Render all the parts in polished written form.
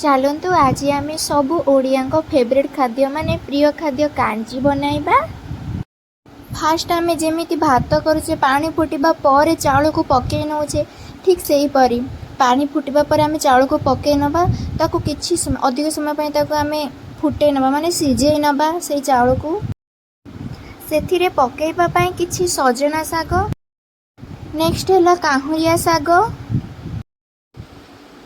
ଚାଲନ୍ତୁ, ଆଜି ଆମେ ସବୁ ଓଡ଼ିଆଙ୍କ ଫେଭରେଟ୍ ଖାଦ୍ୟ, ମାନେ ପ୍ରିୟ ଖାଦ୍ୟ କାଞ୍ଜି ବନାଇବା। ଫାଷ୍ଟ ଆମେ ଯେମିତି ଭାତ କରୁଛେ, ପାଣି ଫୁଟିବା ପରେ ଚାଉଳକୁ ପକାଇ ନେଉଛେ, ଠିକ୍ ସେହିପରି ପାଣି ଫୁଟିବା ପରେ ଆମେ ଚାଉଳକୁ ପକାଇ ନେବା। ତାକୁ କିଛି ଅଧିକ ସମୟ ପାଇଁ ତାକୁ ଆମେ ଫୁଟେଇ ନେବା, ମାନେ ସିଝେଇ ନେବା ସେଇ ଚାଉଳକୁ। ସେଥିରେ ପକାଇବା ପାଇଁ କିଛି ସଜନା ଶାଗ, ନେକ୍ସଟ ହେଲା କାହୁଁରିଆ ଶାଗ।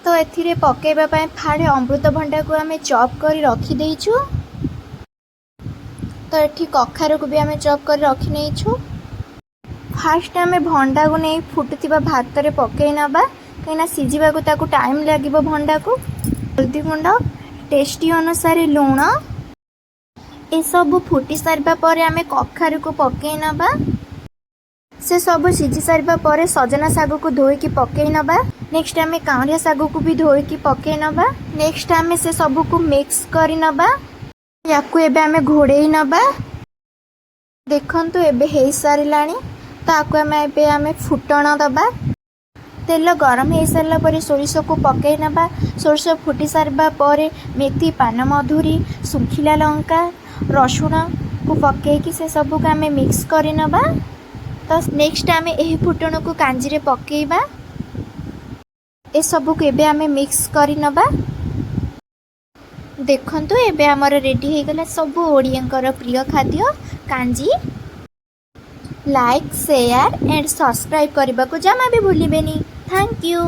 ତ ଏଥିରେ ପକାଇବା ପାଇଁ ଫାଳେ ଅମୃତଭଣ୍ଡାକୁ ଆମେ ଚପ୍ କରି ରଖିଦେଇଛୁ। ତ ଏଠି କଖାରୁକୁ ବି ଆମେ ଚପ୍ କରି ରଖିନେଇଛୁ। ଫାଷ୍ଟ ଆମେ ଭଣ୍ଡାକୁ ନେଇ ଫୁଟୁଥିବା ଭାତରେ ପକାଇ ନେବା, କାହିଁକିନା ସିଝିବାକୁ ତାକୁ ଟାଇମ୍ ଲାଗିବ ଭଣ୍ଡାକୁ। ହଳଦୀ ଗୁଣ୍ଡ, ଟେଷ୍ଟି ଅନୁସାରେ ଲୁଣ। ଏସବୁ ଫୁଟି ସାରିବା ପରେ ଆମେ କଖାରୁକୁ ପକାଇ ନେବା। ସେ ସବୁ ସିଝି ସାରିବା ପରେ ସଜନା ଶାଗକୁ ଧୋଇକି ପକାଇ ନେବା। ନେକ୍ସଟ ଆମେ କାଉଁରିଆ ଶାଗକୁ ବି ଧୋଇକି ପକାଇ ନେବା। ନେକ୍ସଟ ଆମେ ସେ ସବୁକୁ ମିକ୍ସ କରି ନେବା। ୟାକୁ ଏବେ ଆମେ ଘୋଡ଼େଇ ନେବା। ଦେଖନ୍ତୁ, ଏବେ ହେଇସାରିଲାଣି। ତାକୁ ଆମେ ଏବେ ଆମେ ଫୁଟଣ ଦେବା। ତେଲ ଗରମ ହେଇସାରିଲା ପରେ ସୋରିଷକୁ ପକାଇ ନେବା। ସୋରିଷ ଫୁଟି ସାରିବା ପରେ ମେଥି, ପାନମଧୁରୀ, ଶୁଖିଲା ଲଙ୍କା, ରସୁଣକୁ ପକାଇକି ସେ ସବୁକୁ ଆମେ ମିକ୍ସ କରିନେବା। ତ ନେକ୍ସଟ ଆମେ ଏହି ଫୁଟଣକୁ କାଞ୍ଜିରେ ପକାଇବା। ଏସବୁକୁ ଏବେ ଆମେ ମିକ୍ସ କରିନେବା। ଦେଖନ୍ତୁ, ଏବେ ଆମର ରେଡ଼ି ହେଇଗଲା ସବୁ ଓଡ଼ିଆଙ୍କର ପ୍ରିୟ ଖାଦ୍ୟ କାଞ୍ଜି। ଲାଇକ୍, ସେୟାର ଆଣ୍ଡ ସବସ୍କ୍ରାଇବ୍ କରିବାକୁ ଜମା ବି ଭୁଲିବେନି। Thank you.